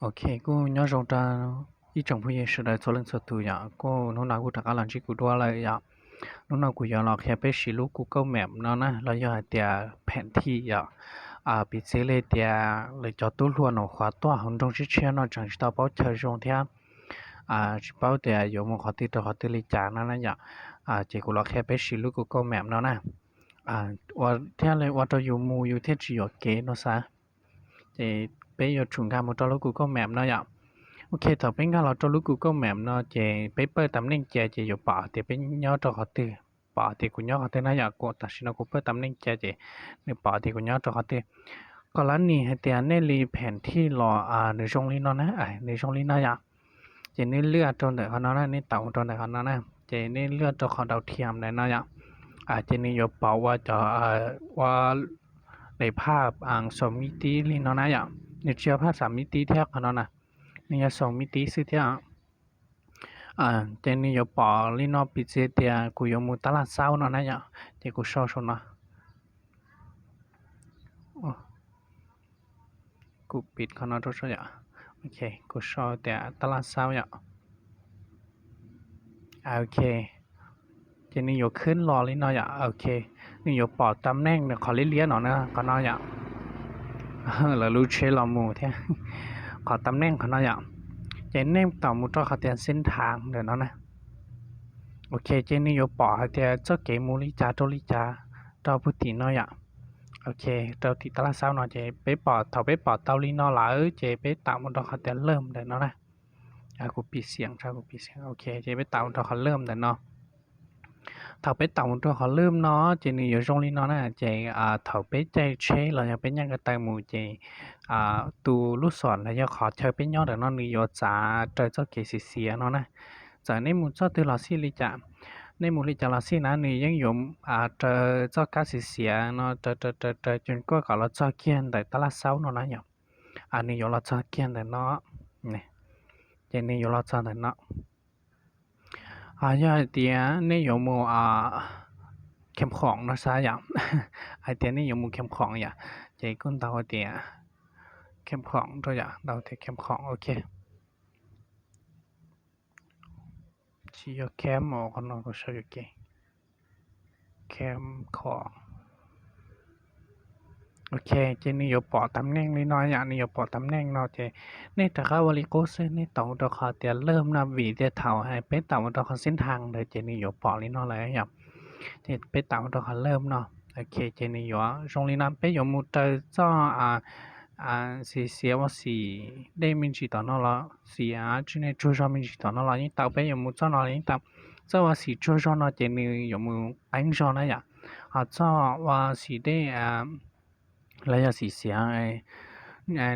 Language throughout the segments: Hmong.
Ok, kuj nyob zoo rau ib tsoom phooj ywg sawv daws txhua leej txhua tus yom, kuj hnub no kuj rov qab los ntsib kuv dua lawm yom. Hnub no kuv yuav los qhia peb siv lub Google Map no na, los yog hais tias phem thij yom. Piv txwv li tias lawv cov tub hluas nyuam qhuav tuaj hauv nroog tshiab tshiab no tseem tsis tau paub chaw zoo thiab tsis paub tias yuav mus qhov twg rau qhov twg li cas no na yom. Ces kuv los qhia peb siv lub Google Map no na, thiaj li ua rau yus mus yus thiaj tsis yuam kev no xav. Ces peb yuav tsum nkag mus rau lub Google Map no yom. Ok, thaum peb nkag los rau lub Google Map no ces peb pawj tam neej cia ces yuav pom tias peb nyob rau qhov twg, pom tias kuv nyob qhov twg na yom. Kuv tam sim no kuv pawj tam neej cia ces nws pom tias kuv nyob rau qhov twg. Kom lab nim hais tias nej li phem thij los nws zoo li no na, nws zoo li no yom. Ces nej lwaj rau ntawm qhov no na, nej taum rau ntawm qhov no na, ces nej lwaj rau qhov dau thiam ntawm no yom. Ces nws yuav pom ua cov ua daim phaj xam mib tib li no na yom. Nws tsis yog phaj xam mib tib thiab qhov no na, nws yog xam mib tib xwb thiab. Ces nws yuav pom li no, piv txwv tias kuv yuav mus tab laj xaub no na yom, ces kuv sau saum no. Kuv piv qhov no rau yom. Ok, kuv sau tias tab laj xaub yom. Ok, ces nws yuav khwb los li no yom. Ok, nws yuav pom tam neej nws qhov liab liab no na, qhov no yom. Lawv lub tsheb los mus thiab. Qhov tam neej qhov no yom. Ces nej taum mus rau qhov tias xeeb thas ntawm no na. Ok, ces nws yuav pom hais tias txoj kev mus li cas rau li cas rau puag tim no yom. Ok, rau tim tab laj xaub no ces peb pom, thaum peb pom tau li no lawm ces peb taum mus rau qhov tias lawm ntawm no na. Kuv piv xiam, kuv piv xiam. Ok, ces peb taum mus rau qhov lawm ntawm no. Thaum peb taum mus rau qhov lawm no ces nws yuav zoo li no na. Ces thaum peb caij tsheb los yog peb nyeej ko taw mus ces tus lub xom los yog qhov chaw peb nyob ntawm no nws yuav txav raws txoj kev xiv xiav no na. Txawm nej mus txoj twg los xij li cas, nej mus li cas los xij na nws yeej yuav raws txoj kab xiv xiav no raws raws raws raws cus kuaj kom los txog kiag ntawm tab laj xaub no na yom. Nws yuav los txog kiag ntawm no, ces nws yuav los txog ntawm no. Yog hais tias nej yuav mus Kheem Khoom no xav yom, hais tias nej yuav mus Kheem Khoom yom, ces kuj ntaus tias Kheem Khoom rau yom, ntaus tias Kheem Khoom, ok. Tsis yog Kheem, qhov no kuv sau yuam kev, Kheem Khoom. Ok, ces nws yuav pom tam neej li no yom, nws yuav pom tam neej no ces nej rov qab ua li qub xwb, nej taum rau qhov tias lawm no vim tias thaum peb taum rau qhov xeeb thas ntawd ces nws yuav pom li no lawm yom. Ces peb taum rau qhov lawm no, ok, ces nws yuav zoo li no, peb yuav mus raws txoj xiv xiav ua xim dej me ntsis tom no los xim tsis nej tsuag zog me ntsis tom no los yeej tau, peb yuav mus txoj no los yeej tau. Txoj ua xim tsuag zog no ces nws yuav mus qeeb zog na yom, ho txoj ua xim dej los yog xim xiav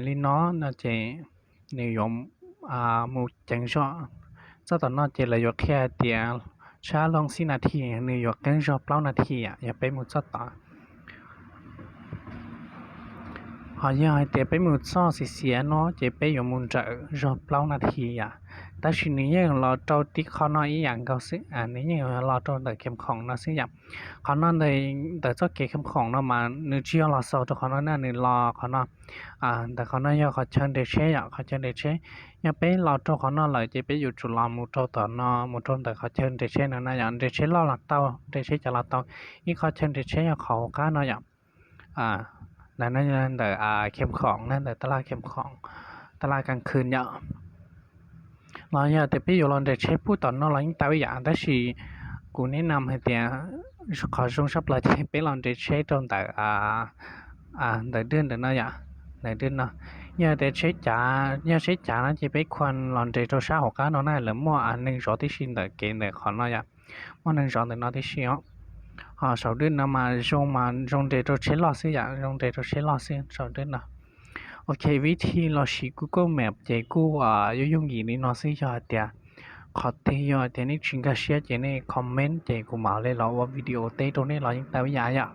li no no ces nws yuav mus ceev zog. Txoj tom no ces lawv yuav qhia tias tshab loo xib nas this, nws yuav qeeb zog plaub nas this yom, yog peb mus txoj tod. Ho yog hais tias peb mus txoj xim xiav no ces peb yuav mus nrawm zog plaub nas this yom. Tab sis nws yeej los rau tib qho no ib yam nkaus xwb, nws yeej los rau ntawm Kheem Khoom no xwb yom. Qhov no ntawm txoj kev Kheem Khoom no mas nws tsis yog los xaus rau qhov no na, nws los qhov no. Ntawm qhov no yog qhov chaw nres tsheb yom, qhov chaw nres tsheb. Yog peb los rau qhov no lawm ces peb yuav tsum los mus rau tom no, mus rau ntawm qhov chaw nres tsheb no na yom, nres tsheb loj los tau, nres tsheb cov los tau. Ib qho chaw nres tsheb yog qhov hauv qab no yom. Ntawm Kheem Khoom na, ntawm tab laj Kheem Khoom, tab laj Kas Khwm yom. Los yog tias peb yuav los nres tsheb pub tom no los yeej tau ib yam, tab sis kuv neb nam hais tias qhov zoo tshaj plaws ces peb los nres tsheb rau ntawm ntawm dwj ntawm no yom, ntawm dwj no. Yog tias tsheb cav, yog tsheb cav no ces peb khuas los nres rau sab hauv qab no na, lawv muaj neeg zov tib si ntawm kev ntawm qhov no yom, muaj neeg zov ntawm no tib si os. Ho saum dwj no mas zoo mas zoo nres rau tsheb loj xwb yom, zoo nres rau tsheb loj xwb saum dwj no. Ok, vib thij los siv Google Map ces kuj yooj yooj yim li no xwb, yog hais tias qhov twg yog tias nej tsis nkag siab ces nej comment ces kuv mam li los ua video teb rau nej los yeej tau ib yam yom.